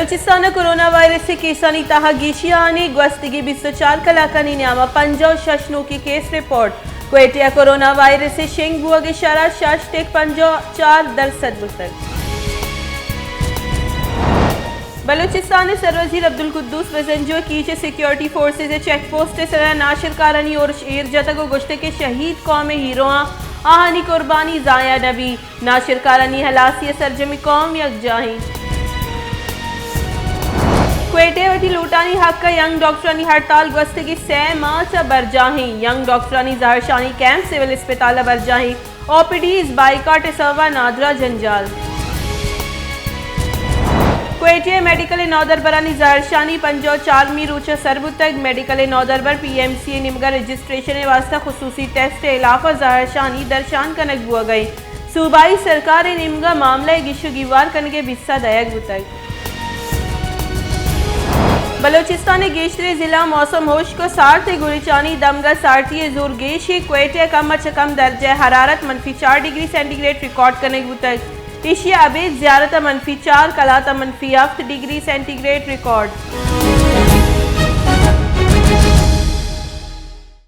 بلوچستان ءَ corona virus ءِ کیسانی تہا گیشی، آہانی گوستگی بیست ءُ چار کلاکانی نیام ءَ پنجاہ ءُ شش نوکیں کیس رپورٹ۔ کوئٹہ ءَ کرونا وائرس ءِ شنگ بوگ ءِ شرح شش ٹک پنجاہ ءُ چار درسد بوتگ۔ بلوچستان ءِ سروزیر عبدالقدوس بزنجو ءَ کیچ ءَ سیکیورٹی فورسز ءِ چیک پوسٹ ءِ سرا ناشرکارانی ارش ایر جتگ ءُ گوشتگ کہ شہید قوم ءِ ہیرواں، آہانی قربانی ضائع نہ بی۔ ناشرکارانی ہلاسی ءَ سرجمیں قوم یکجاہ ایں۔ کوئٹہ ءَ وتی لوٹانی حق ءَ ینگ ڈاکٹرانی ہڑتال گوستگیں سئے ماہ چہ برجاہ ایں۔ ینگ ڈاکٹرانی زہرشانی کیمپ سول اسپتال ءَ برجاہ ایں۔ او پی ڈیز بائیکاٹ ءِ سبب ءَ نادراہ جنجال۔ کوئٹہ ءِ میڈیکل ءِ نودربرانی زہرشانی پنجاہ ءُ چارمی روچ ءَ سر بوتگ۔ میڈیکل ءِ نودربر پی ایم سی ءِ نیمگ ءَ رجسٹریشن ءِ واستہ خصوصی ٹیسٹ ءِ ہلاپ ءَ زہرشانی درشان کنگ بوگ ءَ ایں۔ صوبائی سرکار ءِ نیمگ ءَ معاملہ ءِ گیش ءُ گیوار کنگ ءِ بیسہ دئیگ بوتگ۔ بلوچستان ءِ گیشتریں ضلع موسم ہشک ءُ سارت ءِ گریچانی دمگ ءَ سارتی ءِ زور گیش ایں۔ کوئٹہ ءَ کم ءَ چہ کم درجہ حرارت منفی چار ڈگری سینٹی گریڈ ریکارڈ کنگ بوتگ۔ ایشی ءَ ابید زیارت ءَ منفی چار، قلات ءَ منفی ہفت ڈگری سینٹی گریڈ ریکارڈ۔